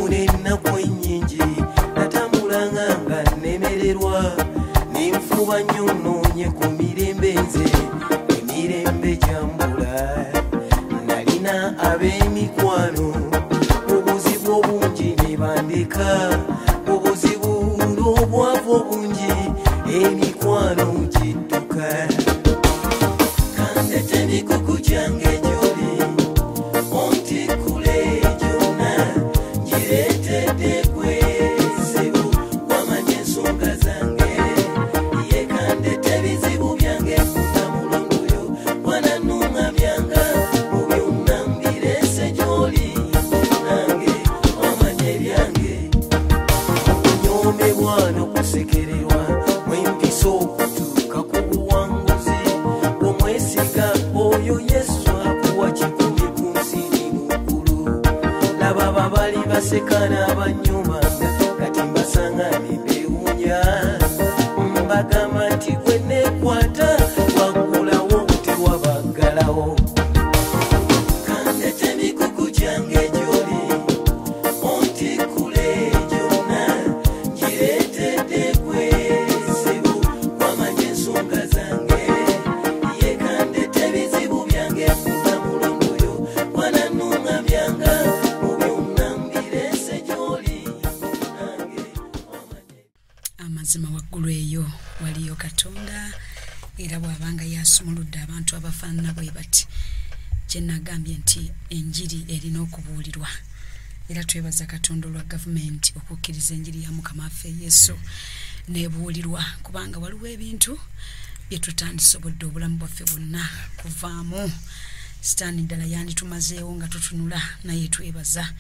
Obuzibu n'ennaku ennyingi natambulanga nga nnemererwa, nenfuba nnyo nnoonye ku mirembe nze emirembe gyambula. Nalina ab'emikwano obuzibu obungi ne bandeka, obuzibu n'obwavu obungi emikwano gidduka. Kandete emikuku gyange gy'oli ontikule gyonna, ngireetedde gwe ssebo wamanya ensonga zange. Ye kandete ebizibu byange kunamulondo yo wananuŋŋamyanga mu byonna mbireese gy'oli nange wamanya ebyange. Okunyoomebwa n'okusekererwa mwempisa okutuuka ku buwanguzi, omwesiga oyo Yesu akuwa 1 ku nsi ne mu ggulu. Laba babali baseka n'abanyumanga kati mbasanga ne beewuunya, mbagamba nti gwe neekwata waggulawo tewabaggalawo. Kandete emikuku gyange gy'oli ontikule gyonna, ngireetedde gwe ssebo wamanya ensonga zange. Ye kandete ebizibu byange kunamulondo yo wananuŋŋamyanga mu byonna mbireese gy'oli nange wamanya. Amazima waggulu eyo waliyo Katonda, era bw'abanga yasumuludde abantu abafaanana bwe bati, kye nagambye nti enjiri erina okubuulirwa. Era twebaza Katonda olwa gavumenti okukkiriza enjiri ya Mukama waffe Yesu n'ebuulirwa, kubanga waliwo ebintu bye tutandisobodde obulamu bwaffe bwonna kuvaamu. Sitaani ddala yanditumazeewo nga tutunula, naye twebaza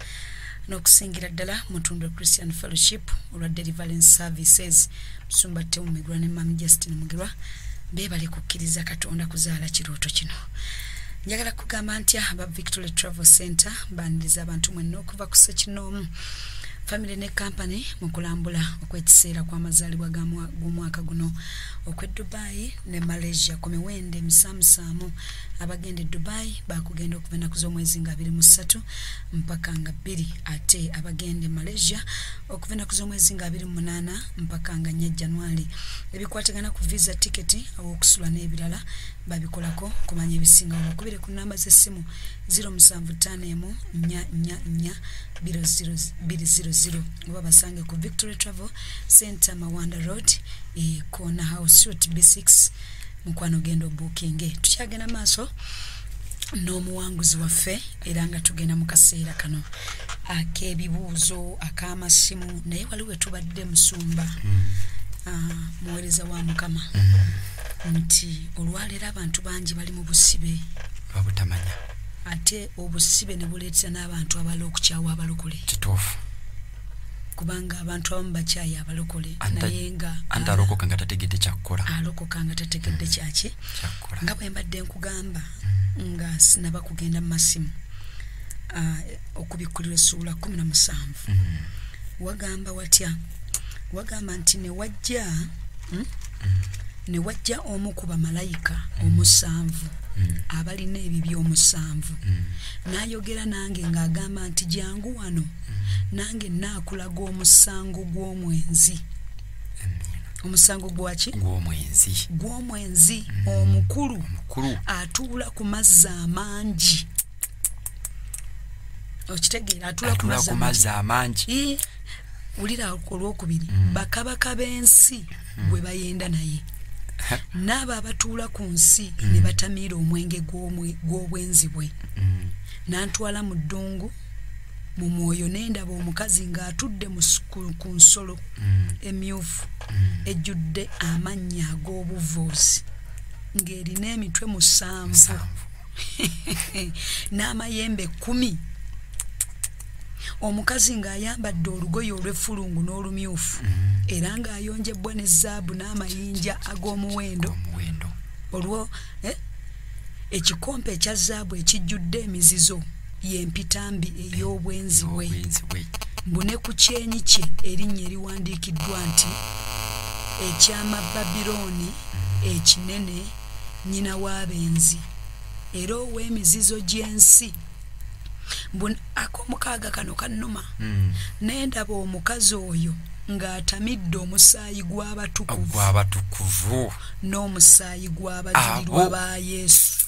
n'okusingira ddala Mutundwe Christian Fellowship olwa Deliverance Services, Musumba Teo Mugirwa ne Mami Justin Mugirwa beebale kukkiriza Katonda kuzaala kirooto kino. Njagala kugamba nti aba Victory Travel Center baaniriza abantu mwenna okuva ku ssekinnoomu, family ne company mu kulambula okw'ekiseera kw'amazaalibwa g'omwaka guno okw'e Dubai ne Malaysia ku miwendo emisaamusaamu. Abagenda e Dubai bakugenda okuva ennaku z'omwezi nga 23 mpaka nga 2, ate abagenda e Malaysia okuva ennaku z'omwezi nga 28 mpaka nga 4 January. Ebikwatagana ku visa, tiketi, aw'okusula n'ebirala babikolako. Kumanya ebisingawo bakubire ku namba z'essimu 0751 444 200 oba basange ku Victory Travel Center, Mawanda Road, Corner House Suite B6. Mukwano genda obuukinge. Tukyagenda maaso n'omuwanguzi waffe, era nga tugenda mu kaseera kano ak'ebibuuzo ak'amasimu, naye waliwo tubadde musumba, muweereza wa Mukama, nti olwaleero abantu bangi bali mu busibe lwabutamanya, ate obusibe ne buleetera n'abantu abalala okukyawa abalokole. Kituufu. Kubanga abantu abamu bakyaye abalokole, naye nga anti alokoka nga tategedde kyakukola. Alokoka nga tategedde kyaki kyakukola. Nga bwe mbadde nkugamba nga sinaba kugenda mu masimu, Okubikkulirwa essuula 17, wagamba watya? Wagamba nti ne wajja, Ne wajja omu ku bamalayika omusanvu abalina ebibi omusanvu, n'ayogera nange ng'agamba nti, "Jangu wano, nange naakulaga omusango gw'omwenzi." Omusango gwaki? Gw'omwenzi. Gw'omwenzi omukulu omukulu atuula ku mazzi amangi. Okitegeera? Atuula ku atula mazzi ku mazzi amangi. Ii, wulira olwokubiri: bakabaka b'ensi bwe bayenda naye, n'abo abatuula ku nsi ne batamiira omwenge gw'obwenzi bwe. N'antwala mu ddungu mu mwoyo, ne ndaba omukazi ng'atudde ku nsolo emyufu ejjudde amannya ag'obuvoozi, ng'erina emitwe 7 7 n'amayembe 10. Omukazi ng'ayambadde olugoye olw'effulungu n'olumyufu, era ng'ayonjebbwa ne zaabu n'amayinja ag'omuwendo. Omuwendo. Olwo ekikompe ekya zaabu ekijjudde emizizo y'empitambi ey'obwenzi bwe. Obwenzi bwe. Mbu ne ku kyenyi kye erinnya eriwandiikiddwa nti, "Ekyama Babirooni ekinene, nnyina w'abenzi era ow'emizizo gy'ensi." Mbu Ak'omukaaga kano kannuma. Nendaba omukazi oyo ng'atamidde omusaayi gw'abatukuvu n'omusaayi gw'abajulirwa ba Yesu.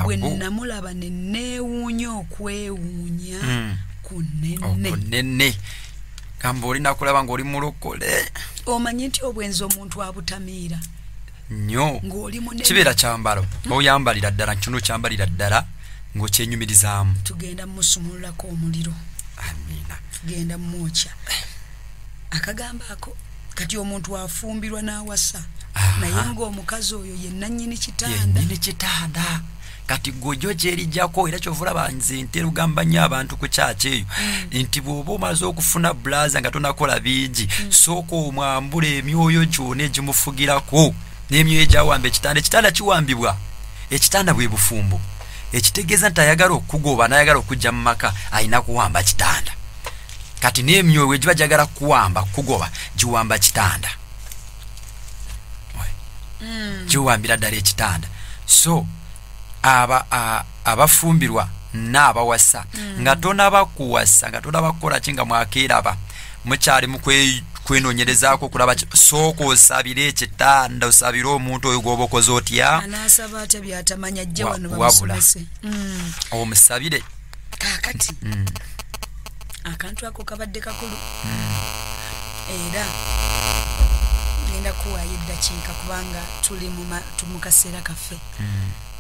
Bwe namulaba ne neewuunya okwewuunya kunene. Gamba olina kulaba ng'oli mulokole. Omanyi nti obwenzi omuntu abutamiira nnyo, kibeera kyambalo oyambalira ddala kino kyambalira ddala ng'okyenyumirizaamu. Tugenda musumululako omuliro. Amiina. Tugenda mwokya. Akagamba ako kati omuntu afumbirwa n'awasa naye ng'omukazi oyo ye nannyini kitanda. Yennyini kitanda. Kati gwe gyerijjako era kyova olaba nze ntera ogamba nnyo abantu ku kyaki eyo nti bw'oba omaze okufuna bulaza nga tonakola bingi, sooka omwambula emyoyo gyonna egimufugirako n'emyoyo egyawamba ekitanda. Ekitanda kiwambibwa, ekitanda bwe bufumbo. Ekitegeeza nti ayagala okugoba n'ayagala okujja mu maka alina kuwamba kitanda. Kati n'emyoyo egiba gyagala kuwamba kugoba giwamba kitanda, giwambira ddala ekitanda. So abafumbirwa n'abawasa nga tonaba kuwasa, nga tonaba kukola ki, nga mwakeeraba mukyali mu kwenoonyerezaako okulaba, sooka osabire ekitanda, osabire omuntu oyo gw'oba okoze otya. Anaasaba atya by'atamanya, ajje wano bamusomese. Omusabire. Kaakati akantu ako kabadde kakulu. Era ngenda kuwaayo eddakiika kubanga tuli mu kaseera kaffe.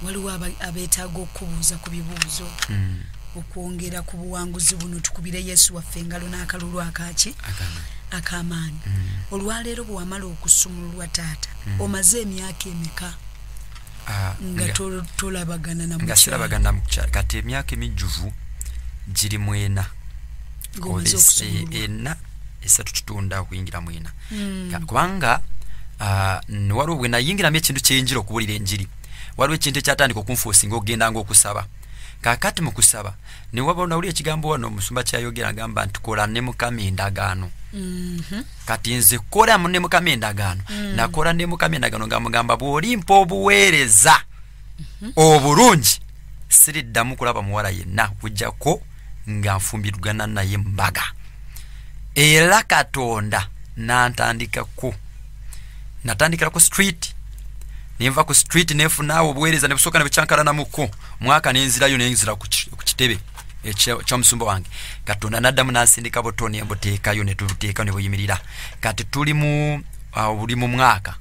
Waliwo abeetaaga okubuuza ku bibuuzo okwongera ku buwanguzi buno. Tukubire Yesu waffe engalo n'akalulu akaki ak'amaanyi. Olwaleero bwe wamala okusumululwa taata, omaze emyaka emeka nga tolabagana na mukyala? Nga sirabagana na mukyala. Kati emyaka emijjuvu giri mu ena. Ena esatu kitundu okuyingira mu ena. Kubanga waliwo bwe nayingiramu ekintu kyenjiri okuwulira enjiri, waliwo ekintu ekyatandika okunfuusinga okugendanga okusaba. Kaakati mu kusaba ne waba nawulira ekigambo wano omusumba kyayogera, agamba nti kola ne Mukama endagaano. Kati nze kola ne Mukama endagaano. Nakola ne Mukama endagaano nga mugamba bw'olimpa obuweereza obulungi siriddamu kulaba muwala yenna kujjako nga nfumbirugana naye mbaga. Era Katonda n'antandikako, natandikira ku street, nenva ku street nefunaawo obuweereza ne busooka ne bukyankalanamuko mwaka, nenzirayo nenzira ku kitebe ekyomusumba wange. Katonda n'addamu n'ansindika buto ne mbuteekayo ne tubuteekayo ne buyimirira. Kati tuli mu buli mu mwaka,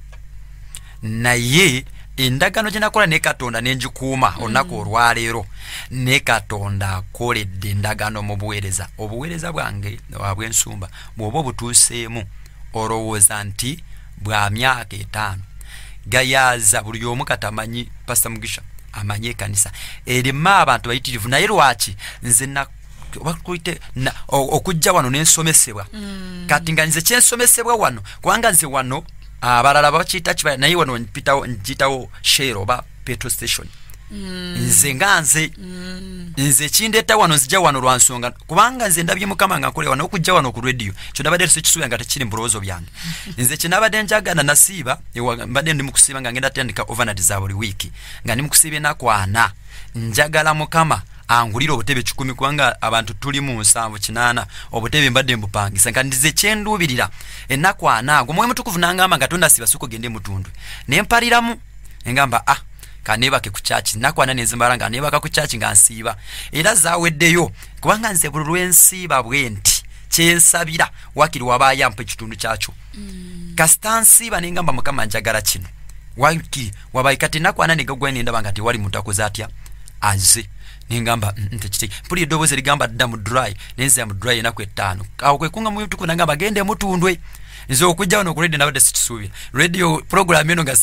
naye endagaano gye nakola ne Katonda ne ngikuuma olunaku olwaleero. Ne Katonda akoledde endagaano mu buweereza. Obuweereza bwange bw'ensumba bw'oba obutuuseemu olowooza nti bwa myaka 5. Gayaza buli omu katamanyi Pastor Mugisha amanyi ekkanisa erimu abantu bayitirivu. Naye lwaki nze okujja wano nensomesebwa? Kati nga nze kyensomesebwa wano, kubanga nze wano abalala bakiyita kibaya, naye wano mpitawo Shell oba petrol station. Nze nga nze kindeeta wano, nzija wano lwa nsonga, kubanga nze ndabye Mukama nga nkola wano. Okujja wano ku radio kyo nabadde sikisuubira nga tekiri mu birowoozo byange. Nze kye nabadde njagala nasiiba, mbadde ndi mu kusiiba nga ngenda tandika overnight za buli wiiki, nga ndi mu kusiiba ennaku 4. Njagala Mukama angulire obutebe 10, kubanga abantu tuli mu 7 8, obutebe mbadde mbupangisa. Nga ndize kyenduubirira ennaku 4 ago Omwoyo Mutukuvu n'angamba nga tonnasiiba sooka ogende mutundwe. Ne mpaliramu engamba kaneebake ku kyaki nnaku 4 nenzimala nga neebaka ku kyaki nga nsiiba. Era zaaweddeyo, kubanga nze buli lwensiiba bwe nti kyensabira wakiri wabaayo ampa ekitundu kyakyo. Kasita nsiiba ne ngamba Mukama njagala kino, wakiri wabaye. Kati ennaku 4 ne gaggwayo ne ndaba nga tewali muntu akoze atya azze. Nengamba ntekite mpulira eddoboozi erigamba dda mu dry, nenzira mu dry ennaku 5. Awo kwe kunga Mwoyo Mutukuvu nangamba gende mutundwe. Nze okujja wano ku radio nabadde sikisuubira. Radio program eno nga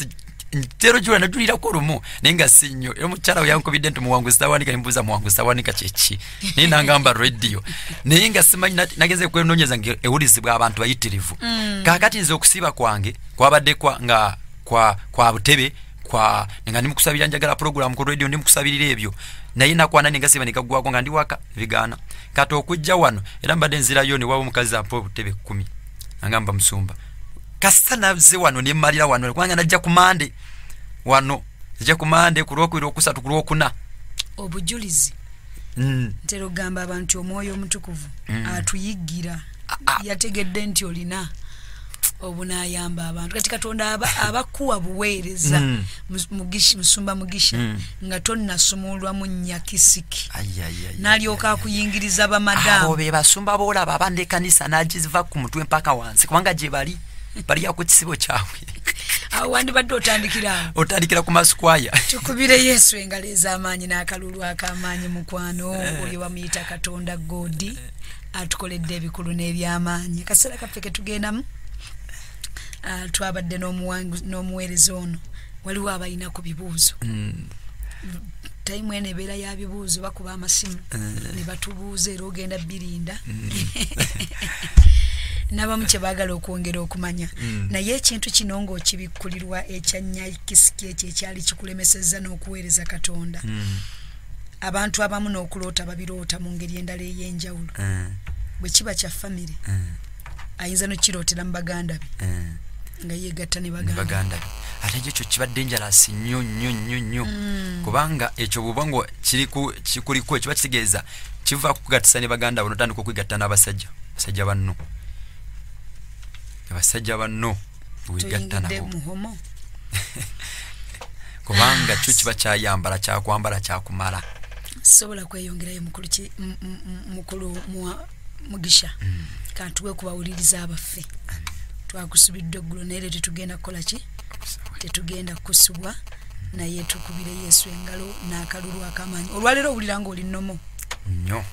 ntero jula najulirako lumu naye nga si nnyo. Era omukyala we yankubidde nti Muwanguzi tawanika, ne mbuuza Muwanguzi tawanika kye ki? Naye nangamba radio. Naye nga simanyi, nagenze kwenoonyeza nga ewulizibwa abantu bayitirivu. Kaakati nze okusiiba kwange kwabadde kwa butebe, kwa nga ndi mukusabira njagala program ku radio, ndi mukusabirira ebyo. Naye nakwana ne ngasiba ne gaggwako nga ndi waka bigaana. Kati okujja wano era mbadde nzirayo ne waba omukazi ampa obutebe 10. Angamba musumba kasita nazze wano ne mmalira wano, kubanga najja ku Mande wano, nzija ku Mande ku Lwokubiri, Lwokusatu, ku Lwokuna. Obujulizi Ntera okugamba abantu omwoyo omutukuvu atuyiggira, yategedde nti olina obunayamba abantu. Kati Katonda abakuwa buweereza, Musumba Mugisha, nga tonnasumulwa mu Nyakisiki, n'alyoka akuyingiriza bamadamu. Abo be basumba boolaba abanda ekkanisa n'agiva ku mutwe mpaka wansi, kubanga gye bali balya ku kisibo kyabwe. Awo wandibadde otandikira awo, otandikira ku masikwaya. Tukubire Yesu engalo ez'amaanyi n'akalulu ak'amaanyi. Mukwano oyo bamuyita Katonda Godi, atukoledde ebikulu n'ebyamaanyi. Akaseera kaffe ketugendamu, twabadde n'omuweereza ono. Waliwo abalina ku bibuuzo, tayimu eno ebeera ya bibuuzo, bakuba amasimu ne batubuuza, era ogenda birinda n'abamu kye baagala okwongera okumanya. Naye ekintu kino ng'okibikkulirwa ekya Nyakisiki, ekyo ekyali kikulemesezza n'okuweereza Katonda, abantu abamu n'okuloota babiroota mu ngeri endala ey'enjawulo. Bwe kiba kya famire, ayinza n'okirootera mu baganda be, nga yeegatta ne baganda be. Ate ekyo kiba dangerous nnyo nnyo nnyo nnyo, kubanga ekyo bw'oba nga kikuliko, kiba kitegeeza kiva kukugattisa ne baganda bo, n'otandika okwegatta n'abasajja, basajja banno, abasajja banno wegatta nabo, kubanga kyo kiba kyayambala, kyakwambala, kyakumala. Sobola kweyongerayo, mukulu Mugisha, kantuwe kubawuliriza abaffe. Twakusubiddwa eggulo, naye tetugenda kukola ki, tetugenda kusubwa, naye tukubire Yesu engalo n'akalulu ak'amaanyi. Olwaleero owulira ng'oli nnomo nnyo.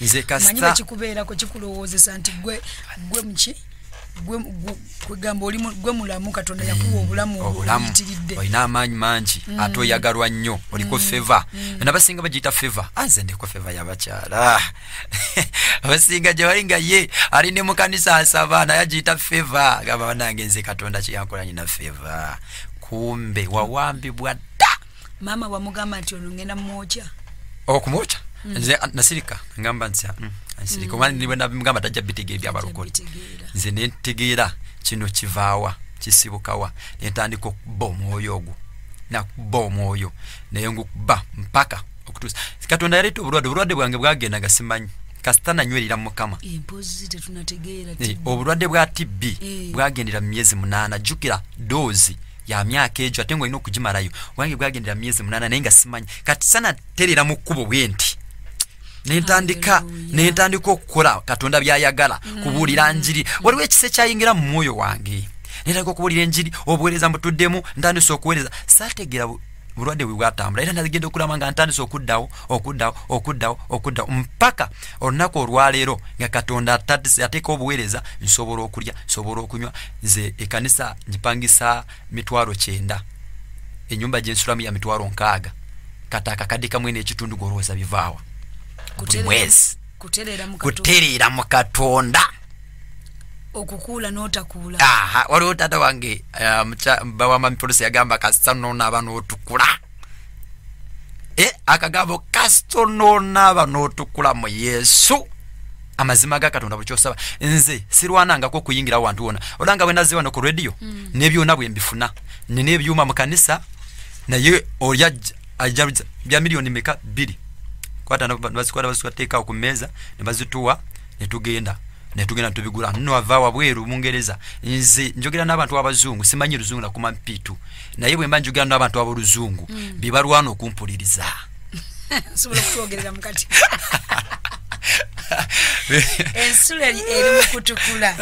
Nze kasita manyi bwe kikubeerako, kikulowoozesa nti gwe muki, kwegamba oli gwe mulamu, Katonda yakuwa obulamu obuyitiridde, olina amaanyi mangi, ate oyagalwa nnyo, oliko favor. Nabasinga bagiyita favor, nze ndiko favor y'abakyala. Abasinga gye bali nga ye ali ne mu kanisa asaba, naye agiyita favor, gamba bannange nze Katonda kyeyankola nyina favor. Kumbe wawambibwa dda. Maama wamugamba nti ono ngenda mwokya? Okumwokya nze nasirika, ngamba nti nsirika, oba nabimugamba tajja bitegeera ebyabalokole. Nze nentegeera kino kivaawa, kisibukawa, nentandika okuba omwoyo ogwo, nakuba omwoyo naye ngukuba mpaka okutuusa Katonda yaleeta obulwadde. Obulwadde bwange bwagenda nga simanyi, kasita nanywerera Mukama. Obulwadde bwa TB bwagendera mu myezi 8. Jjukira doozi ya myaka egyo, ate ng'olina okugimalayo. Obwange bwagendera mu myezi 8, naye nga simanyi. Kati sana terera mu kkubo bwe nti nentandika okukola Katonda byayagala, kubuulira njiri. Waliwo ekisa ekyayingira mu mwoyo wange, nentandika okubuulira enjiri, obuweereza mbutuddemu, ntandise okuweereza. Saategeera bulwadde bwe bwatambula, era nagenda okulaba nga ntandise okuddawo, okuddawo, okuddawo, okuddawo, mpaka olunaku olwaleero nga Katonda ateeka obuweereza. Nsobola okulya, nsobola okunywa. Nze ekkanisa ngipangisa 90,000, ennyumba gye nsulamu ya 60,000. Kati akakadde kamwe n'ekitundu golowooza bivaawa buli mwezi? Kutereera mu Katonda. Okukuula n'otakuula. Aha, waliwo taata wange bawamba mipolisi, yagamba kasita nonaaba n'otukula, akagambo kasita nonaaba n'otukula mu Yesu, amazima ga Katonda, buli kyosaba. Nze sirwanangako okuyingira wantu wona. Olanga bwe nazze wano ku radio, n'ebyona bwe mbifuna, nina ebyuma mu kanisa, naye oli ajja bya miliyoni meka 2 kwata, bazikwata, baziteekawo ku mmeeza ne bazituwa, netugenda tubigula. Nno ava wabweru Mungereza. Nze njogera n'abantu abazungu, simanyi luzungu, nakoma mpitu, naye bwe mba njogera n'abantu aboluzungu, bibalwana okumpuliriza. Nsobola okutwogerera mukati ensula eri mu kutukula,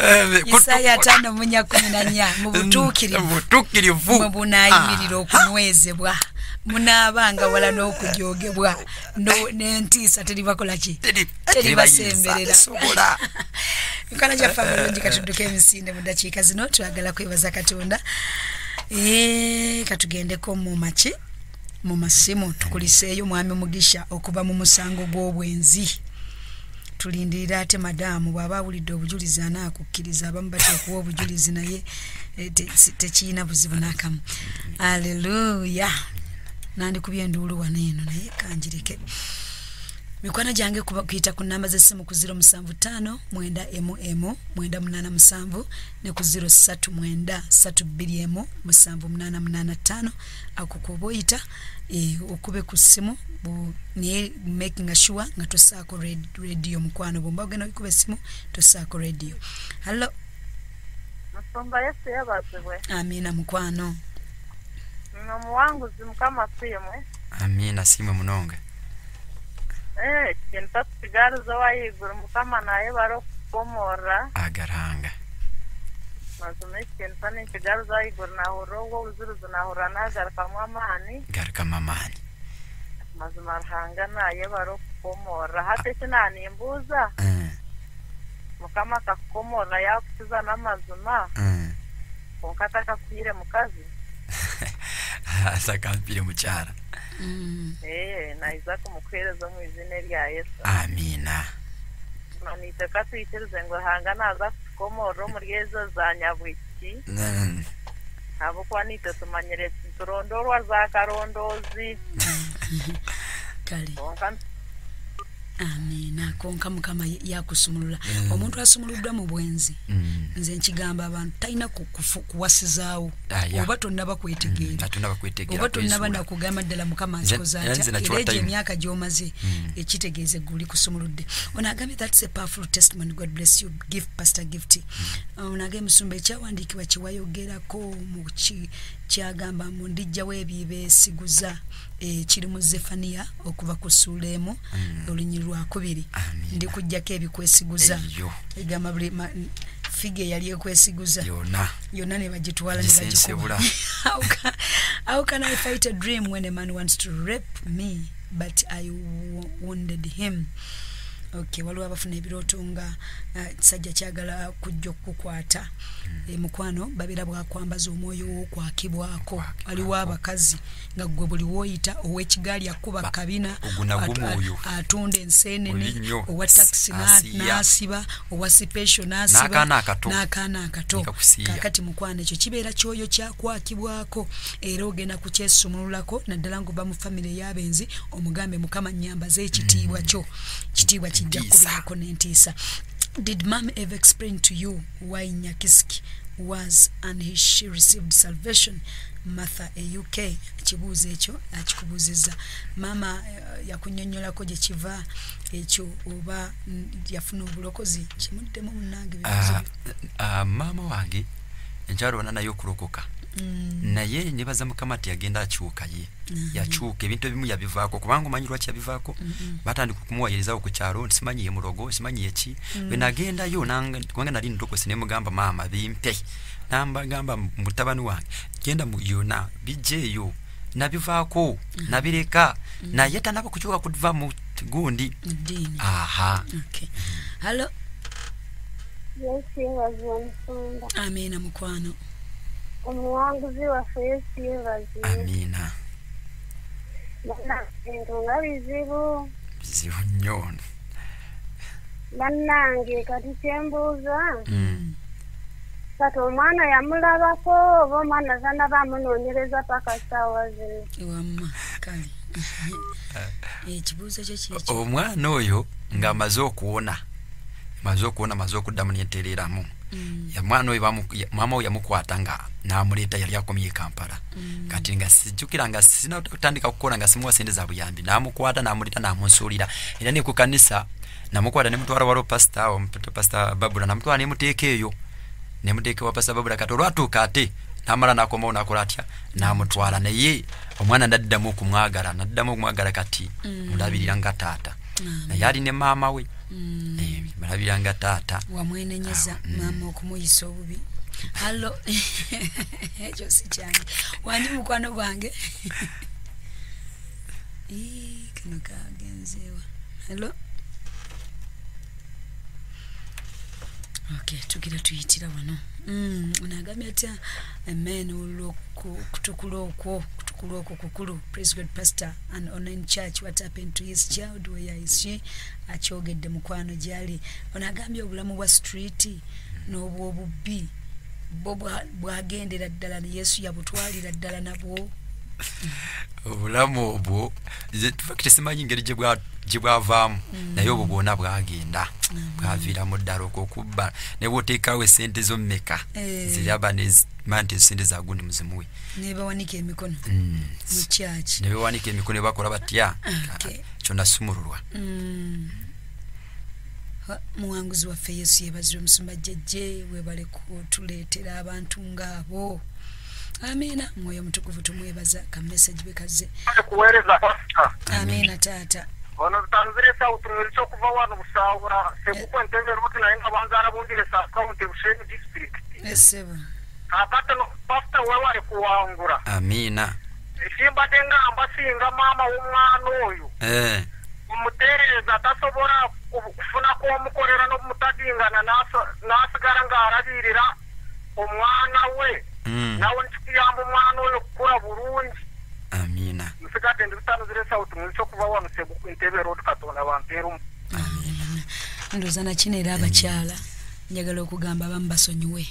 Isaaya 54:14, mu butuukirivu mwe bunaayimirira okunywezebwa, munaabanga wala n'okujoogebwa, n'entiisa teribakola ki, teribasemberera. Mikwano gyaffe abalungi, katudduka emisinde mu ddakiika zino. Twagala kwebaza Katonda. Katugendeko mu maki, mu masimu, tukuliseeyo mwami Mugisha okuva mu musango gw'obwenzi. Tulindirira ate madaamu bw'aba awulidde obujulizi anaakukkiriza. Abamu batya okuwa obujulizi, naye tekiyina buzibu n'akamu. Aleluya. Nandikubye enduulu wano eno, naye kanjireke. Mikwano gyange kuyita ku namba z'essimu ku 075 91 987 ne ku 039 321 7885. Ako kwoba oyita okube ku ssimu, naye making sure nga tosaako radio. Mukwano, bwomba ogenda okukuba essimu tosaako radio. Hallo. Musumba, Yesu yebazibwe. Amiina, mukwano. Omuwanguzi, Mukama asiimwe. Amiina, siimwe munonga. Kintu tusigariza waiguru, Mukama naye bari okukomorra. Agaranga. Mazima ekintu nikigaruza waiguru, nahurra obwo obuzuruzi, nahurra nagarukamu amaani. Garukamu amaani. Mazima Ruhanga naye bari okukomorra. Hati eki nanimbuuza, Mukama akakukomorra yakukiza n'amazima, konka atakakuhire mukazi? Atakampire mukyara. Naiza kumukuhereza omu izina erya Yesu. Amiina. Niteka twikirize ngu Ruhanga naza kutukomorra omuri ezo za nyabwiki, ahabwokuba nitwe tumanyire turondorwa za karondoozi. Kale. Konka Amiina. Konka Mukama yakusumulula. Omuntu asumuluddwa mu bwenzi, nze nkigamba abantu, talina kuwasizaawo oba tonnaba kwetegeera, Atunaba kwetegeera, oba tonnaba kwezuula. Nakugamba ddala Mukama akikoze Era atya. nze nakiwa Era egyo time. emyaka gy'omaze ekitegeeza eggulu likusumuludde. Ono agambye, "That's a powerful testimony. God bless you, Gift, Pastor Gift." Ono agambye, "Musumba, ekyawandiikibwa kyewayogerako mu kyagamba mu ndijjawo ebibeesiguza, kiri mu Zefaniya okuva ku ssuula 1 olunyiri lwakubiri." Amiina. Ndikugjako ebikwesiguza. Eyo. Egamba buli figa eyali ekwesiguza yonna yonna ne bagitwala ne Gisensebula. bagikuba. How can I fight a dream when a man wants to rape me but I wounded him?" Okay, waliwo abafuna ebirooto nga kisajja kyagala kujja okukukwata. Mukwano, babeera bwakwambaza omwoyo w'okwakibwako. Waliwo abakazi nga gwe buli woyita, ow'ekigaali akuba kabina, Ogwo nagwo mwoyo. atunda enseenene, Muli nnyo. owa takisi Asiya. n'asiba, owa sipesho n'asiba, N'akaana akato. N'akaana akato. Nekakusiiya. Kakati mukwano, ekyo kibeera kyoyo kyakwakibwako, era ogenda kukyesumululako, naddala ng'ova mu famire ey'abenzi, omugambe, "Mukama, nyambaze ekitiibwa kyo." Kitiibwa kijja Entiisa. kubeerako n'entiisa. Did mom ever explain to you why Nyakisiki was and she received salvation? Martha e UK ekibuuzo ekyo akikubuuzizza. Maama yakunyonnyolako gye kiva ekyo oba yafuna obulokozi? Kimuddemu, munnange, ebibuuzo byo. Maama wange nkyalwana naye okulokoka, naye nebaza Mukama nti yagenda akyuka, ye yakyuka, ebintu ebimu yabivaako. Kubanga omanyi lwaki yabivaako? Batandika okumuwayirizawo ku kyalo nti simanyi ye mulogo, simanyi yeki. Bwe nagendayo kubanga nali ndokose, nemugamba, "Maama, bimpe." Nambagamba, "Mutabani wange, genda mu yona bijjeeyo." Nabivaako, nabireka, naye tanaba kukyuka kuva mu gundi. Mu ddiini. Aha. Okay. Hallo. Yesu yeebazibwe, omusumba. Amiina, mukwano. Omuwanguzi waffe Yesu yeebazibwe. Amiina. Bannange, ebintu nga bizibu. Bizibu nnyo. Bannange, kati kyembuuza, kati omwana yamulabako oba omwana tanaba amunoonyereza paka ssaawa zino? Wamma kale, ekibuuzo kyo kiki? Omwana oyo ng'amaze okuwona, maze okuwona, maze okuddamu nentereeramu. Omwana oyo maama we yamukwata nga n'amuleeta, yali akomye e Kampala. Kati nga sijjukira nga sinatandika kukola, nga simuwa sente za buyambi, n'amukwata n'amuleeta n'amunsuulira. Era ne ku kanisa namukwata nemutwala, waliwo pasita, Pasita Babula, namutwala nemuteeka eyo, nemuteeka wa Pasita Babula. Kati olwatuuka ate namala nakomawo, nakola atya, namutwala. Naye omwana naddamu okumwagala, naddamu okumwagala. Kati mulabirira nga taata, naye ali ne maama we. Mulabirira nga taata. Wamwenenyeza maama okumuyisa obubi? Hallo, ekyo si kyange. Wangi, mukwano gwange. Ii, kano kagenzeewa. Hallo. Okay, tugira tuyitira wano. Ono agambye atya? "Amen, olw'okutukula okwo, kutukula okwo kukulu. Praise God, pastor and online church. What happened to his child? Where is she?" Akyogedde, mukwano, gyali. Ono agambye, "Obulamu bwa street n'obwobubbi bwo bwagendera ddala, Yesu yabutwalira ddala nabwo." Obulamu obwo tufakite simanyi ngeri gye bwavaamu, naye obwo bwona bwagenda bwaviiramu ddala okwokubba ne bw'oteekawo esente zo mmeka ziraba nti esente za gundi muzimuwe nebawanika emikono mu kyaki ne bewanika emikono bakola batya kyo nasumululwa. Muwanguzi waffe Yesu yeebazibwe. Musumba Jjejje webale kutuleetera abantu ng'abo. Amiina. Mwoyo Mutukuvu tumwebaza ka message bekaze kuweereza pastor. Amiina taata. Ono tanzire South nilicho kuva wano Busawura Seguku Entebbe Road naye nga banzaala Bundire South County Bushenyi District. Esebo kakati no pastor wewale kuwangula. Amiina. Ekimbadde ngamba singa maama w'omwana oyo omuteereza tasobola kufunako omukolera n'omutadingana n'asigala ng'alabirira omwana we nawe nkikuyamba omwana oyo okukula bulungi. Amiina. Nsigadde ndi Butanzire South nilicho kuva wano Seguku Entebbe Road Katonda bampeera. Amiina. Ndowooza nakino era abakyala njagala okugamba abamu basonyiwe.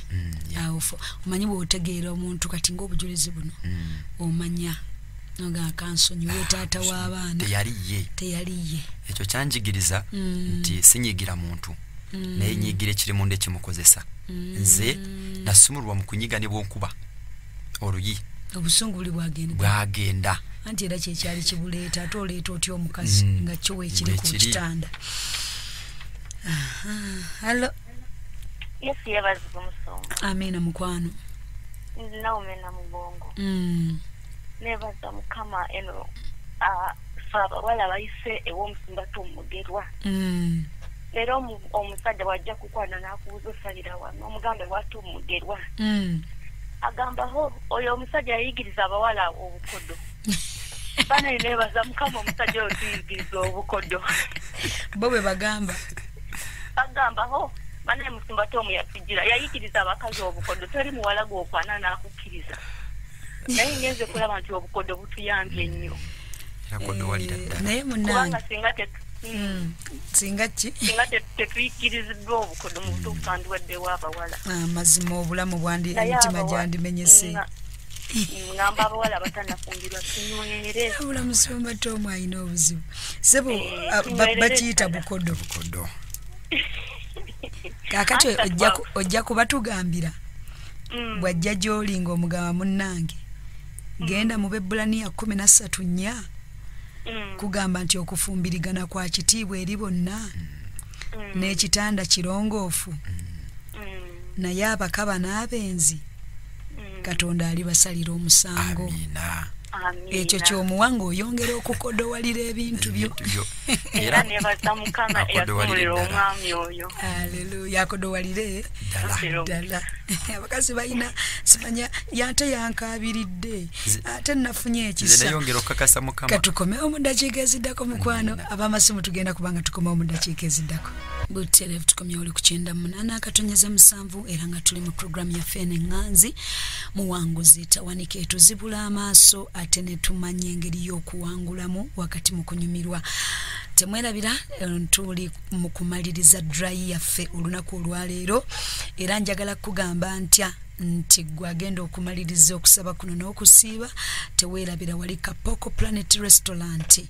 Awo omanyi bw'otegeera omuntu kati ng'obujulizi buno omanya nga kansonyiwe taata w'abaana teyali ye. Ekyo kyanjigiriza nti sinyigira muntu naye nyigira ekiri munda ekimukozesa. Nze nasumulwa mu kunyiga ne bwonkuba oluyi obusungu buli bwagenda anti era kyekyali kibuleeta ate oleeta otya omukazi nga kyo weekiri ku kitanda. Hallo. Yesu yeebazibwe musumba. Amiina mukwano. Naome na Mugongo. Neebaza Mukama eno ffe abawala bayise ew'omusumba Tumugerwa. Leero omusajja bw'ajja kukwana n'akubuuza osalira wano omugambe bw'ate Omugerwa. Agamba ho oyo omusajja yayigiriza abawala obukodo. Bana neebaza Mukama omusajja oyo tuyigiriza obukodo. Bo bwe bagamba. Bagamba ho bana musumba Tomu yatugira yayigiriza abakazi obukodo teri muwala gw'okwana n'akukkiriza. Naye ngenze kulaba nti obukodo butuyambye nnyo. Naye munnange singa ki singa tetuyigiriziddwa obukodo mu butuufu twandiwaddewo abawala. Amazima obulamu bwandi emitima gyandimenyese. Ngamba abawala batanafumbirwa tunywere. Wabula musumba Tomu alina obuzibu. Ssebo bakiyita bukodo. Kaakati ojja kubatugambira bw'ajja gy'oli ng'omugamba munnange genda mu Bebbulaniya 13:4 kugamba nti okufumbirigana kwa kitiibwa eri bonna n'ekitanda kirongoofu naye abakaba n'abenzi Katonda alibasalira omusango. Amiina. Ekyo ky'omuwa ng'oyongera okukodowalira ebintu byo. Era neebaza Mukama eyasumulira omwami oyo. Aleluya. Akodowalire ddala. Abakazi balina simanya ate yankaabiridde ate nafunye ekisa. Neyongera okukakasa Mukama. Katukomewo mu ddakiika eziddako mukwano. Ab'amasimu tugenda kubanga tukomewo mu ddakiika eziddako. Butereevu tukomyewo oli ku 98.7 era nga tuli mu programu yaffe eno eŋŋanzi Muwanguzi Tawanika etuzibula amaaso ate ne tumanya engeri y'okuwangulamu wakati mu kunyumirwa. Temwerabira tuli mu kumaliriza dry yaffe olunaku olwaleero era njagala kugamba ntya nti gwe agenda okumaliriza okusaba kuno n'okusiiba teweerabira wali Kapoko Planet Restaurant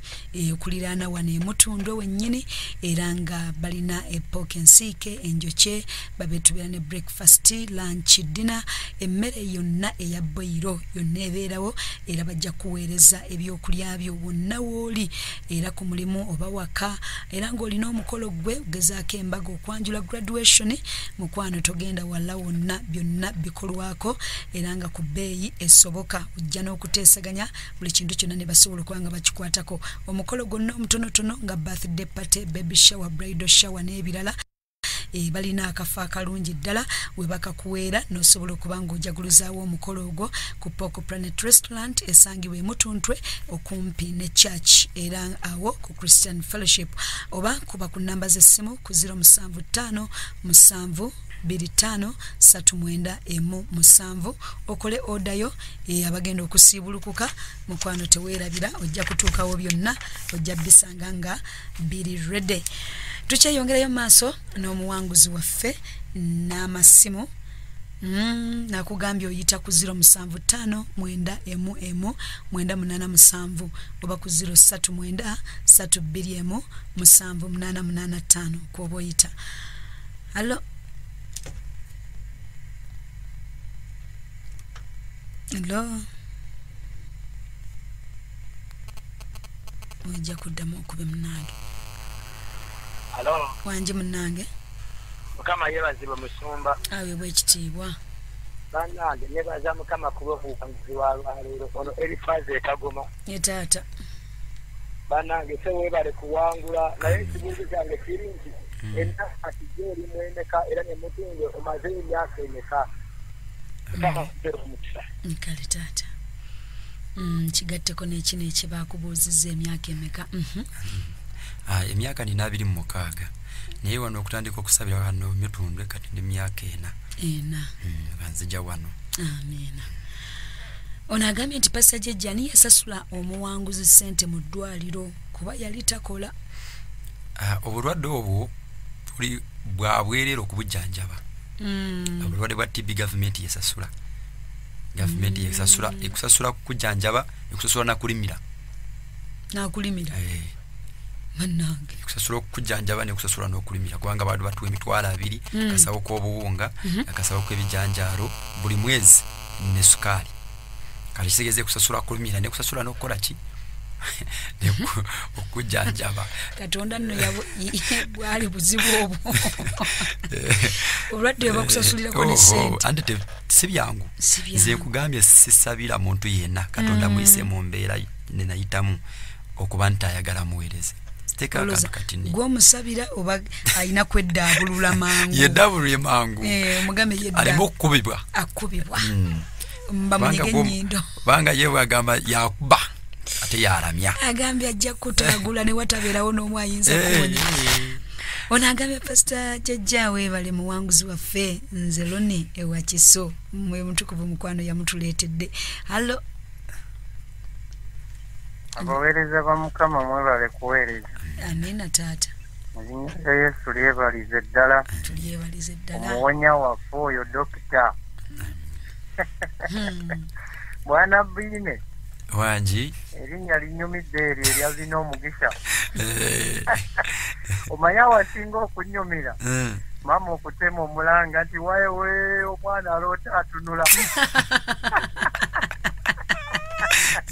okuliraana wano e Mutundwe wennyini era nga balina epoke ensiike enjokye babetubeera ne breakfast, lunch, dinner, emmere yonna eya boyiro yonna ebeerawo era bajja kuweereza ebyokulya byo wonna w'oli era ku mulimu oba waka era ng'olina omukolo gwe ogezaako embaga okwanjula graduation mukwano togenda wala wonna byonna bikolwako era nga ku bbeeyi esoboka ojja n'okuteesaganya buli kintu kyonna ne basobola okuba nga bakikwatako. Omukolo gwonna omutonotono nga birthday party, baby shower, bridal shower n'ebirala balina akafo akalungi ddala we bakakuweera n'osobola okuba ng'ojaguluzaawo omukolo ogwo ku Poko Planet Restaurant esangibwa e Mutundwe okumpi ne church era awo ku Christian Fellowship oba kuba ku nnamba z'essimu ku 075 7 25 39 17 okole odayo abagenda okusiibulukuka mukwano teweerabira ojja kutuukawo byonna ojja bisanga nga biri ready. Tukyeyongerayo maaso n'omuwanguzi waffe n'amasimu. Nakugambye oyita ku 075 9 1 987 oba ku 039 321 7885 kwoba oyita. Hello. Hello. Ojja kuddamu okube munnange. Hello. Wanje munnange. Mukama yeebazibwe musumba. Aweebwa ekitiibwa. Bannange nebaza Mukama kuba obuwanguzi wa lwaleero. Ono Erifazi e Kagoma. Ye taata. Bannange se weebale kuwangula, naye ekibuuzo kyange kiri nti emyaka kijja eri mu emeka era ne Mutundwe omaze emyaka emeka? Mukama akuwe omukisa. Kale taata. Kigatteko n'ekino ekyebakubuuzizza emyaka emeka. Emyaka nina 26. Naye wano okutandika okusabira wano Mutundwe kati ndi myaka 4. Nga nzija wano. Amiina. Ono agambye nti Pastor Jjajja ani yasasula omuwanguzi ssente mu ddwaliro kuba yali takola. Obulwadde obwo buli bwa bwereere okubujjanjaba. Obulwadde bwa TB gavumenti yesasula. Gavumenti yesasula, ekusasula kukujjanjaba, ekusasula nakulimira. Nakulimira. Bannange. Ekusasula okukujjanjaba n'ekusasula n'okulimira kubanga abantu batuwa emitwalo 2, akasawo k'obuwunga, akasawo k'ebijanjaalo buli mwezi ne sukaali. Kale kitegeeza ekusasula kulimira n'ekusasula n'okukola ki? Okujjanjaba. Katonda nno bwali buzibu obwo. Obulwadde bakusasulirako ne ssente. Anti si byangu. Nze nkugambye sisabira muntu yenna. Katonda muyise mu mbeera ne nayitamu okuba nti ayagala muweereze. Siteeka akantu katini. Gw'omusabira oba alina kweddaabulula mangu. Yeddaabulule mangu. Omugambe yedda. Aleme okukubibwa. Akubibwa. Bamunyige ennyindo. Kubanga ye bw'agamba yakuba ate yalamya. Agambye ajja kutaagula ne watabeerawo n'omu ayinza kuwonya. Ono agambye Pastor Jjajja weebale muwanguzi waffe, nze Loni ewa Kiso, mwe mutukuvu mukwano yamutuleetedde. Hello. Abaweereza ba Mukama mwebale kuweereza. Amiina taata. Erinnya lya Yesu lyebalize ddala. Tulyebalize ddala. Omuwonya waffe oyo dokita. Bwana Bwine. Wangi. Erinnya linyumidde eryo erya lina omukisa. Omanyi awasinga okunyumira. Maama okutema omulanga nti wayewe omwana aloota atunula.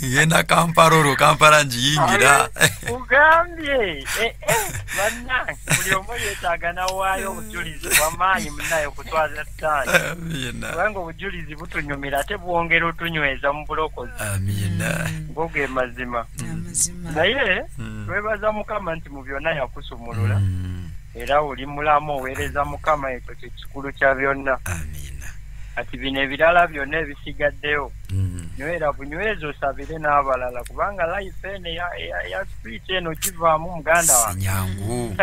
Ngenda Kampala olwo Kampala ngiyingira. Ugambye bannange buli omu yeetaaga nawaayo obujulizi bw'amaanyi munnaye okutwaza sitaani. Kubanga obujulizi butunyumira ate bwongera otunyweza mu bulokozi. Amiina. Ngo ge mazima. Naye twebaza Mukama nti mu byonna yakusumulula. Era oli mulamu oweereza Mukama, ekyo kye kikulu kya byonna. Amiina. Ati bino ebirala byonna ebisigaddeyo nywera bunyweza osabire n'abalala kubanga life eno ya street eno givaamu muganda wange. Sinyangu.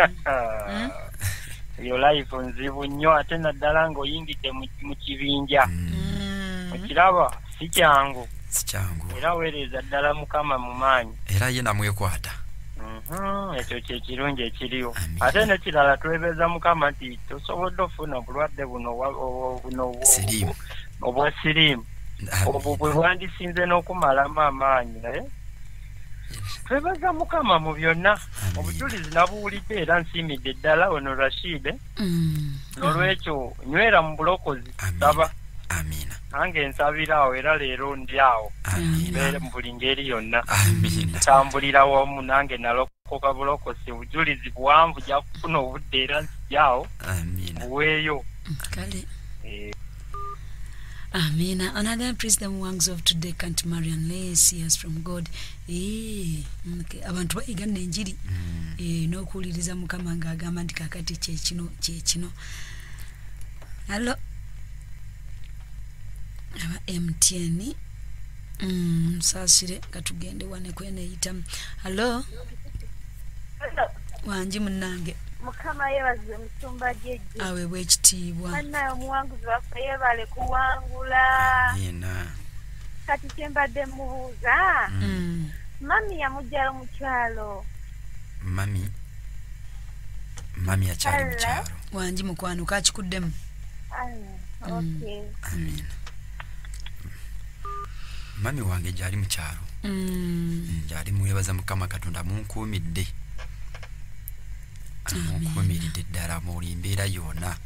Eyo life nzibu nnyo ate naddala ng'oyingidde mu kibinja. Okiraba si kyangu. Si kyangu. Era weereza ddala Mukama mu maanyi. Era ye namwekwata. Ekyo kye kirungi ekiriwo. Ate n'ekirala twebeeza Mukama nti tosobodde ofuna obulwadde buno obwa siriimu. Obwo bwe bwandisinze n'okumalamu amaanyi, naye twebaza Mukama mu byonna. Obujulizi nabuwulidde era nsiimidde ddala ono Rashid. N'olwekyo nywera mu bulokozi saba. Amiina. Nange nsabira awo era leero ndi awo. Amiina. Mu buli ngeri yonna. Amiina. Ntambulira wamu nange nalokoka bulokozi, obujulizi buwanvu nja kufuna obudde era nzija awo. Amiina. Buweeyo. Kale. Amina. Another praise the ones of today can't marry unless he has from God. Okay. Abantu bayiga n'enjiri. N'okuwuliriza Mukama ng'agamba nti kaakati kyekino kyekino. Hello. Aba MTN. Nsaasire katugende wane kweneyitamu. Hello. Hello. Wangi munnange. Mukama yeebazibwe musumba Jjajja. Aweebwa ekitiibwa. Bannaye omuwanguzi waffe yeebale kuwangula. Amiina. Kati kye mbadde mubuuza. Mami yamuggyayo mu kyalo. Mami akyali mu kyalo. Wangi mukwano kakikuddemu. Okay. Amina. Mami wange gyali mu kyalo. Gyali mwebaza Mukama Katonda munkuumidde. Amukuumiridde ddala mu mbeera yonna.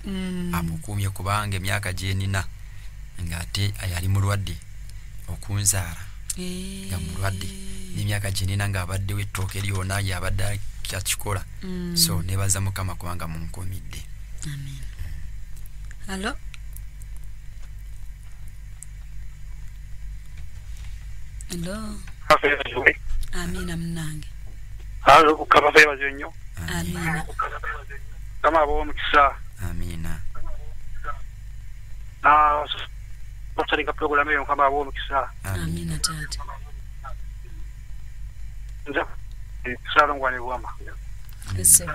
Amukuumye kubanga emyaka gye nnina ng'ate yali mulwadde okunzaala. Nga mulwadde n'emyaka gye nnina ng'abaddewo ettooke lyonna yabadde akikola. So nebaza Mukama kubanga munkuumidde. Amina. Hello? Hello. Amina mnange. Halo, kukaba nnyo. Amina. Kama abo mukisa. Amina. Na otalinga program eyo kama abo mukisa. Amina tata. Nza salongwa ne bwama. Ese.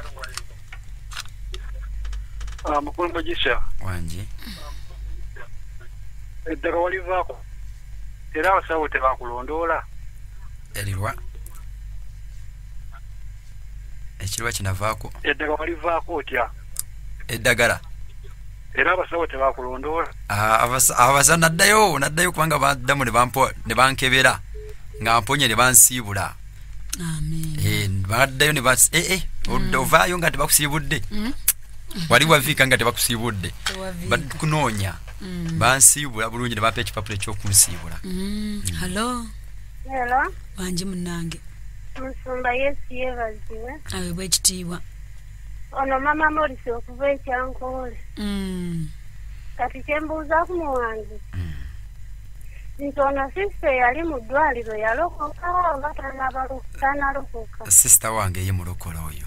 Mukulu Mugisha. Wanje. Eddagala walivaako. Era abasawo tebakulondoola. Erirwa. Ekirwa kinavaako. Eddagala walivaako otya? Eddagala. Era abasawo tebakulondoola. Abasa naddayo kubanga baddamu ne bankebera nga mponye ne bansiibula. Amen. Baddayo ne ovaayo nga tebakusiibudde. Wali waviika nga tebakusiibudde. Bakunoonya. Bansiibula bulungi ne bampa ekipapula eky'okunsiibula. Hello. Hello. Wangi munnange. Musumba Yesu yeebazibwe. Aweebwe ekitiibwa. Ono mama Morris okuva e Kyankole. Kati kye mbuuza ku muwandiisi. Nti ono sisita yali mu ddwaliro yalokoka oba tannalokoka? Sisita wange ye mulokole oyo.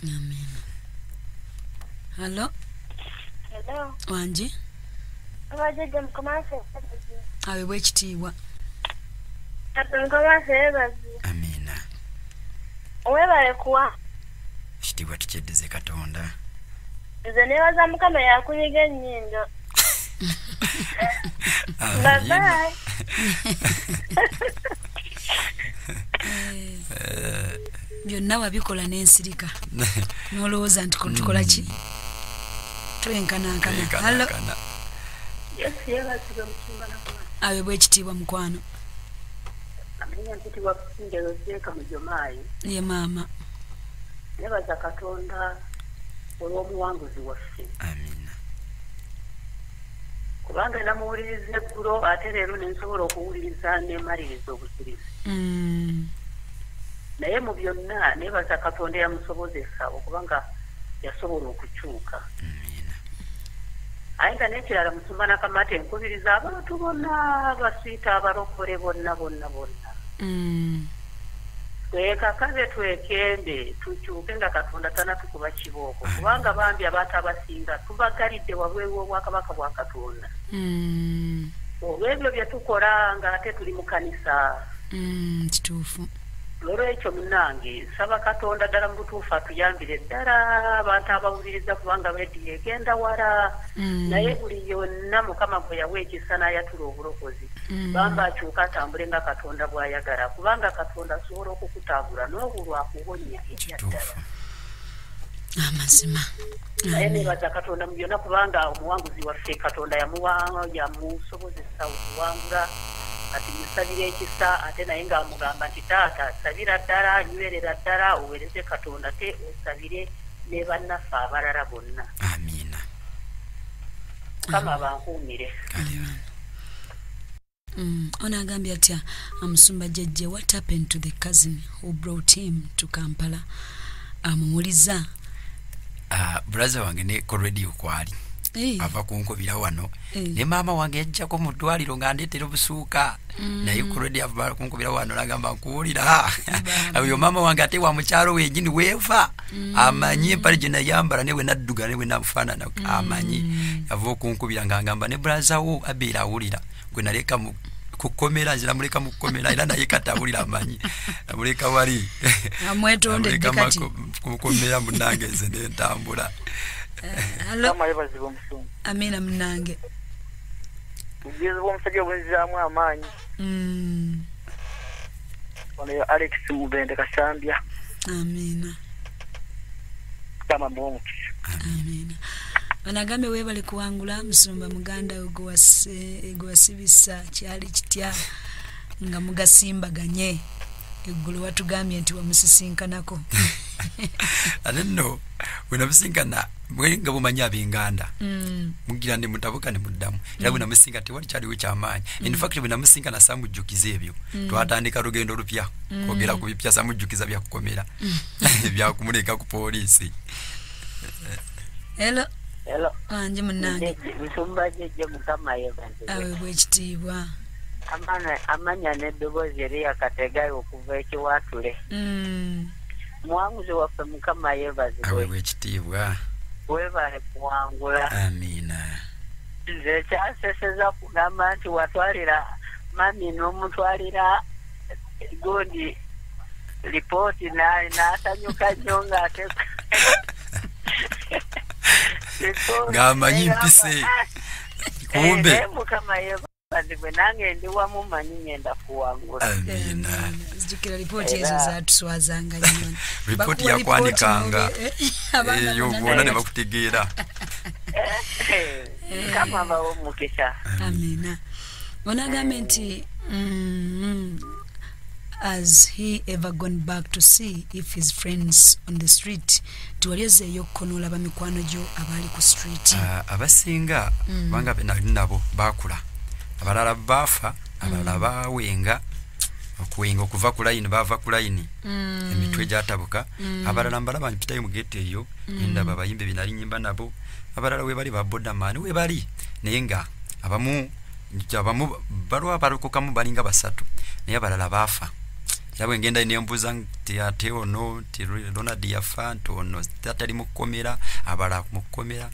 Amina. Hello. Hello. Wangi. Abajjajja Mukama waffe yeebazibwe. Aweebwe ekitiibwa. Mukama waffe yeebazibwe. Amina. Weebale kuwa. Ekitiibwa tukyeddize Katonda. Nze neebaza Mukama yakunyiga ennyindo. Bye bye. Byonna wabikola n'ensirika. N'olowooza nti tukola ki? Twenkanankana. Hello. Yesu yeebazibwe Musumba Nakumanya. Aweebwe ekitiibwa mukwano. Amanya mpitibwa Kusinja Yoseeka Mujomaayi. Ye maama. Nebaza Katonda olw'omuwanguzi waffe. Amina. Kubanga namuwuliriza eggulo ate leero ne nsobola okuwuliriza nemaliriza obujulizi. Naye mu byonna nebaza Katonda eyamusobozesa okubanga yasobola okukyuka. Amina. Aye nga n'ekirala Musumba Nakamate nkubiriza abantu bonna abasiita abalokole bonna bonna bonna. Twekakaze twekembe tukyuke nga Katonda tannatukuba kibooko kubanga bambi abantu abasinga tubagalidde wabweru w'obwakabaka bwa Katonda. Olw'ebyo bye tukola ng'ate tuli mu kanisa. Kituufu. Olwekyo munnange nsaba Katonda ddala mu butuufu atuyambire ddala abantu abawuliriza kubanga rediyo egenda wala. Naye buli yonna Mukama gwe yawa ekisa n'ayatula obulokozi. Bamba akyuka atambule nga Katonda bw'ayagala kubanga Katonda asobola okukutaagula n'obulwa akuwonya ebyaddala. Amazima. Naye nebaza Katonda mu byonna kubanga omuwanguzi waffe Katonda yamusobozesa okuwangula. Ati musabire ekisa ate naye ng'amugamba nti taata sabira ddala nywerera ddala oweereze Katonda te osabire ne bannaffe abalala bonna. Amina. Mukama bankuumire. Ono agambye atya Musumba Jjajja, what happened to the cousin who brought him to Kampala? Amuwuliza. Brother wange ne ku radio kwali. Ava kunkubira wano. Ne maama wange yajjako mu ddwaliro ng'andeetera obusuuka. Naye ku radio ava kunkubira wano n'agamba nkuwulira. Oyo maama wange ate wa mukyalo wennyini weeva. Amanyi empale gye nayambala ne bwe nadduga ne bwe nafaanana amanyi. Ava okunkubira ng'angamba ne brother wo abeera awulira. Gwe naleka mu kukomera nze namuleka mu kukomera era naye kati awulira amanyi. Namuleka wali. Amwetondedde kati. Kukomera munnange nze n'entambula. Hello. Amina munnange. Obujulizi bw'omusajja obunzizaamu amaanyi. Ono ye Alex Mubende Kasambya. Amina. Mukama amuwe omukisa. Amina. Banagambe weebale kuwangula musumba muganda we gwewasibisa kyali kitya nga mugasimbaganye eggulo watugambye nti wamusisinkanako. Ate nno bwenamusinkana nga bumanyi ab'enganda mugira ne mutabuka ne muddamu era bwenamusinka tewali kyaliwo kyamaanyi. In fact bwenamusinkana samujjukiza ebyo, twatandika lugendo lupya kwogera ku bipya, samujjukiza byakukomera byakumuleka ku poliisi. Hello. Hello. Wanje munnange. Musumba jjajja Mukama yeebazibwe. Aweebwe ekitiibwa. Amanya n'eddoboozi eriya Kategayo okuva ekiwaatule. Muwanguzi waffe Mukama yeebazibwe. Aweebwe ekitiibwa. Weebale kuwangula. Amiina. Nze kyaseseza kugamba nti watwalira mami n'omutwalira gundi lipooti n'asanyuka nnyo ng'ate ng'amanyi mpise kumbe. Mukama yeebazibwe, nange ndi wamu manyi ngenda kuwangula. Amiina. Zijjukira lipooti ezo zaatuswazanga nnyo. Lipooti yakwanikanga eyo bwona ne bakutegeera. Mukama abawe omukisa. Amiina. Onagambe nti has he ever gone back to see if his friends on the street? Tiwali ozzeeyo okukonola mikwano gyo abaali ku street? Abasinga kubanga nali nabo baakula, abalala baafa, abalala baawenga okuwenga okuva ku layini, baava ku layini emitwe gyatabuka. Abalala mbalaba mpitayo mu geeti eyo ndaba abayimbi be nali nnyimba nabo, abalala we bali ba bodaman we bali, naye nga abamu balwa balokokamu balinga basatu, naye abalala baafa. Era bwe ngenda nembuuza nti ate ono nti Ronald yafa, nti ono tatali mu kkomera, abalala mu kkomera.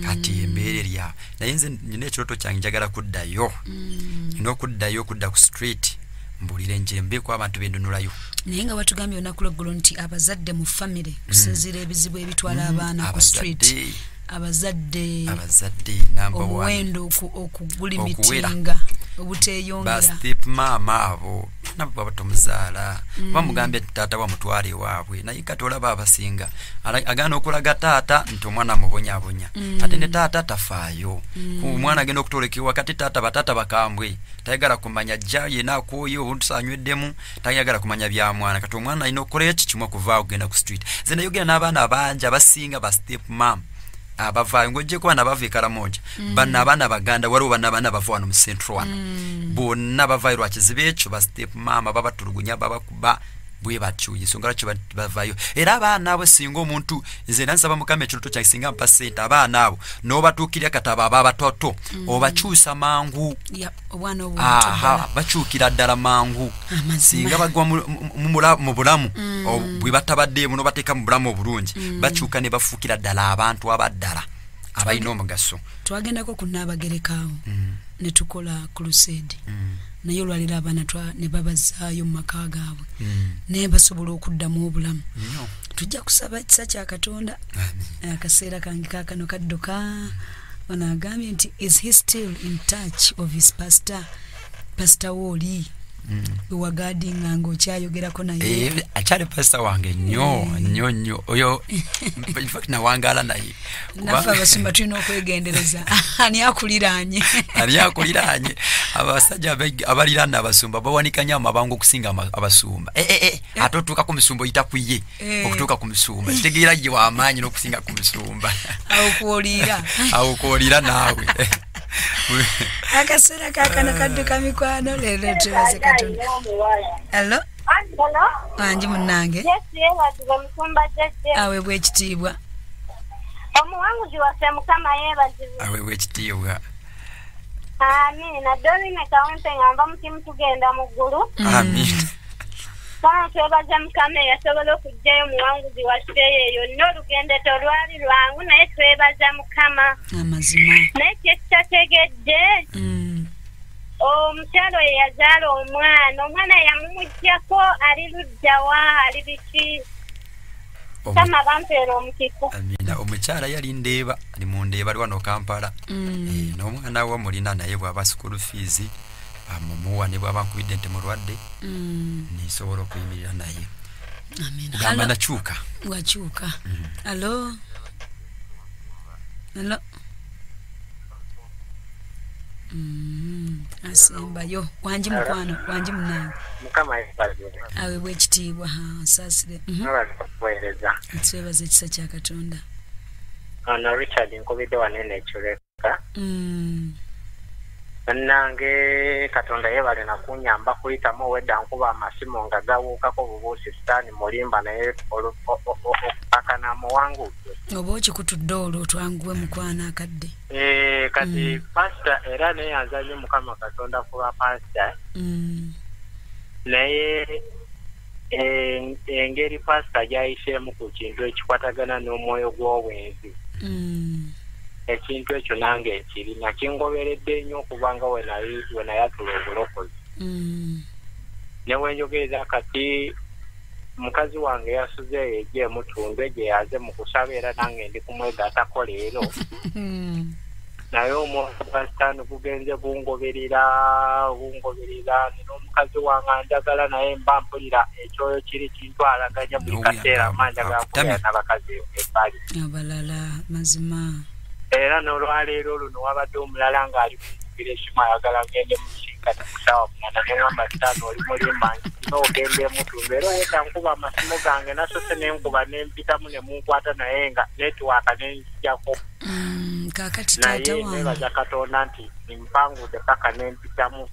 Kati embeera eri awo, naye nze nina ekirooto kyange, njagala kuddayo, nina okuddayo okudda ku street mbulire nje mbeeko abantu bendunulayo. Naye nga watugambye olunaku lweggulo nti abazadde mu famire kusinziira ebizibu ebitwala abaana ku street, abazadde number one, omuwendo okugulimitinga obuteeyongera. Ba step mama abo nabo baba tomuzaala, bamugambye taata wamutwale ewaabwe, naye kati olaba abasinga agaana okulaga taata nti omwana amubonyaabonya, ate ne taata tafaayo. Omwana agenda okutolekebwa kati taata bataata bakambwe, tayagala kumanya jja yena akooye obuntu anyweddemu, tayagala kumanya bya mwana. Kati omwana alina okukola eki kimu okuvaawo okugenda ku street. Nze nayogera n'abaana bangi abasinga ba step mama abavaayo, ng'oggyeko bano abava e Karamoja, bano abaana Baganda, waliwo bano abaana bava wano mu Central wano, bonna bavaayo lwa kizibu ekyo. Ba step mama babatulugunya, babakuba bwe batyo, ensonga lwaki bavaayo. Era abaana abo singa omuntu, nze era nsaba Mukama ekirooto kyange singa mpa ssente, abaana abo n'obatuukirira kati abo aba abatoto obakyusa mangu. Obwana bakyukira ddala mangu. Singa bagwa mu bulamu bwe batabaddeemu n'obateeka mu bulamu obulungi, bakyuka ne bafuukira ddala abantu abaddala abalina omugaso. Twagendako ku Nnaabagereka awo ne tukola crusade, naye olwaleero abaana ne babazaayo mu maka gaabwe, naye basobola okuddamu obulamu. Tujja kusaba ekisa kya Katonda. Akaseera kange kaakano kadduka. Ono agambye nti is he still in touch of his pastor? Pastor wooli wewagadinga ng'okyayogerako naye? Akyali pastor wange nnyo nnyo nnyo oyo, in fact nawangaala naye. Naffe abasumba tulina okwegendereza ani akuliraanye. Ani akuliraanye. Abasajja abaliraana abasumba bawanika nnyo amabanga okusinga abasumba. Ate otuuka ku musumba oyita ku ye, okutuuka ku musumba kitegeera ye w'amaanyi n'okusinga ku musumba. Awo kwoliira. Awo kwoliira naawe. Akaseera kaakano kadduka mikwano, leero twebaze Katonda. Hello. Wangi munnange. Aweebwe ekitiibwa. Omuwanguzi waffe Mukama yeebazibwe. Aweebwe ekitiibwa. Amiina. Dorine Kawempe nga nva mu kimu tugenda mu ggulu. Amiina. Kama twebaza Mukama eyasobola okuggyayo omuwanguzi waffe eyo yonna, olugendo tolwali lwangu naye twebaza Mukama. Amazima. Naye kye tutategedde, omukyalo ye yazaala omwana, omwana yamumuggyako ali ludda wa, ali biki? Mukama bampeera omukisa. Amiina. Omukyala yali Ndeeba, ali mu Ndeeba, ali wano Kampala. N'omwana we mulina naye bw'aba school fees amumuwa, ne bw'aba nkubidde nti mulwadde nisobola okuyimirira naye. Amiina. Gamba nakyuka. Wakyuka. Alo. Hello. Asembayo wangi mukwano, wangi munange. Mukama yeebazibwe. Aweebwe ekitiibwa. Nsaasire. Twebaza Twebaza ekisa kya Katonda. Ono Richard nkubidde wanene ekireka. Bannange Katonda yeebale nakunyamba kuyitamu owedda nkuba amasimu nga gawuukako bubuusi sitaani mulimba naye akana muwangudde. Oba okikutudde olwo twanguwe mukwano akadde. Kati pasita era neyanza nnyo Mukama Katonda kuba pasita. Naye engeri pasita gy'ayiseemu ku kintu ekikwatagana n'omwoyo gw'obwenzi. Ekintu ekyo nange ekirina kingoberedde nnyo okubanga we nayatula obulokozi. Ne wenjogereza kati mukazi wange yasuze eyo ejja emutundwe gye yaze mu kusaba era nange ndi kumwegattako leero. Naye omwoyo gwa sitaani gugenze gungoberera n'omukazi wange anjagala naye mba mpulira ekyoyo kiri kintwalaganya buli kaseera mba njagala kubeera n'abakazi ebbali. Abalala mazima. Era n'olwaleero luno wabadde omulala ng'ali kunkubira essimu ayagala ngende mu kisingata ku ssaawa 8 ne ŋŋamba sitaani oli mulimba n'ogenda emutundu era owedda nkuba amasimu gange nasose ne nkuba ne mpitamu ne munkwata naye nga netiwaaka ne nzijjako. Kaakati taata wange neebaza Katonda nti mpangudde paka ne mpitamu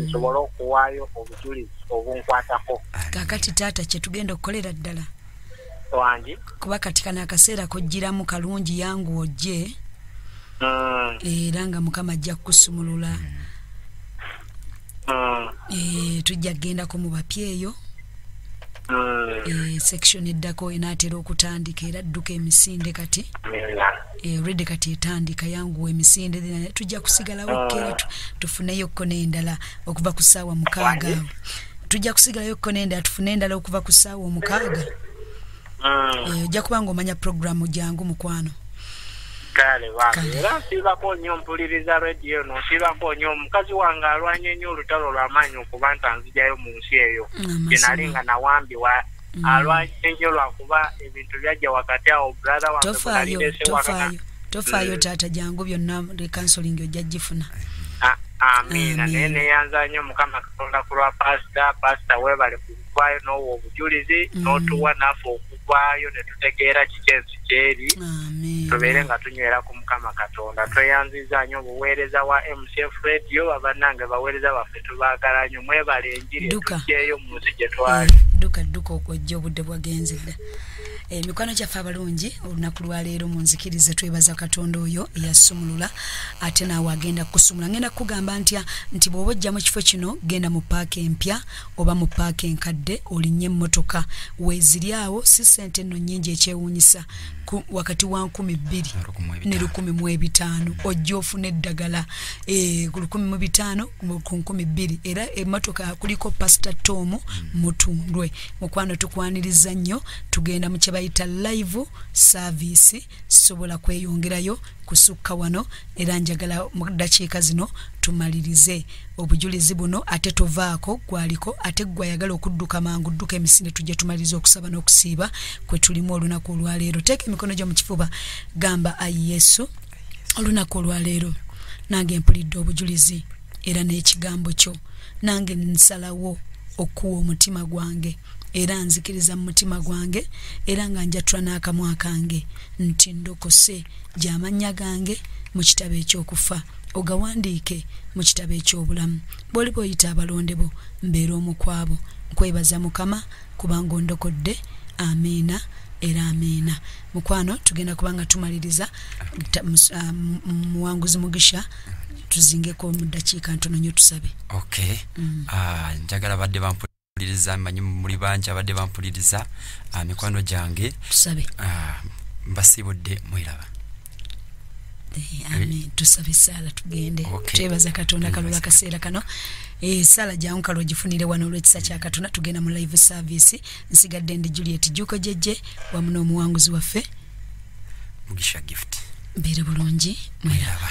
nsobole okuwaayo obujulizi obunkwatako. Kaakati taata kye tugenda okukolera ddala wangi kuba kati kano akaseera kojjiramu kalungi yangu ojje era nga Mukama ajja kukusumulula. Tujja kugendako mu bapya eyo. Section eddako enaatera okutandika era dduka emisinde kati. Already kati etandika yanguwa emisinde tujja kusigalawo era tufuneyokko n'endala okuva ku ssaawa 6. Tujja kusigalayokko n'endala tufune endala okuva ku ssaawa 6. Ojja kuba ng'omanya programu jangu mukwano. Kale wange era nsiibako nnyo mpuliriza rediyo eno, nsiibako nnyo omukazi wange alwanye nnyo olutalo lw'amaanyi okuba nti anzigyayo mu nsi eyo gye nali nga nawambibwa. Alwanye nnyo lwakuba ebintu byajja wakati awo brother wange bwe nali ndeese waka. Tofaayo taata jangu byonna counseling ojja gifuna. Amiina. Naye neeyanza nnyo Mukama Katonda ku lwa pasita. Pasita weebale kuvaayo n'owa obujulizi n'otuwa naffe okuvaayo ne tutegeera kiki ensi kyeri tubeere nga tunywera ku Mukama Katonda. Tweyanziza nnyo obuweereza wa MCF Radio. Abannange baweereza baffe tubaagala nnyo, mwebale enjiri etuggyeyo mu nsi gye twali. Dduka okujja obudde bwagenze dda. Mikwano gyaffe abalungi olunaku lwaleero munzikirize twebaza Katonda oyo eyasumulula ate naawe agenda kukusumula. Ngenda kukugamba ntya nti bw'oba ojja mu kifo kino genda mu paaka empya oba mu paaka enkadde olinnye emmotoka weeziri awo si ssente nno nnyingi ekyewuunyisa wakati wa 2,000 ne 1,500 ojja ofuna eddagala ku 1,500 ku 2,000 era emmotoka kuliko Pastor Tom Mutundwe. Mukwano tukwaniriza nnyo, tugenda mu kye bayita live service, sobola kweyongerayo kusukka wano era njagala mu ddakiika zino tumalirize obujulizi buno ate tovaako gwaliko ate gwayagala okudduka mangu dduka emisinde tujje tumalirize okusaba n'okusiiba kwe tulimu olunaku olwaleero. Teeka emikono gyo mu kifuba gamba ayi Yesu olunaku olwaleero nange mpulidde obujulizi era n'ekigambo kyo, nange nsalawo okuwa omutima gwange era nzikiriza mu mutima gwange era nga njatula n'akamwa kange nti ndokose gy'amannya gange mu kitabo eky'okufa ogawandiike mu kitabo eky'obulamu. Bw'oliba oyita abalonde bo mbeera omu ku abo. Nkwebaza Mukama kubanga ondokodde. Amiina era amiina. Mukwano tugenda kubanga tumaliriza muwanguzi Mugisha tuzingeko mu ddakiika ntono nnyo tusabe. Okay. Njagala badde bampuliriza, mmanyi muli bangi abadde bampuliriza, mikwano gyange tusabe. Mbasiibudde mweraba. Amen. Tusabe essaala tugende. Twebaza Katonda kalula akaseera kano. Essaala jangu kalo ogifunire wano olw'ekisa kya Katonda. Tugenda mu live service. Nsigadde ndi Juliet Jjuuko Jjejje wamu n'omuwanguzi waffe Mugisha Gift. Mbeere bulungi mweraba.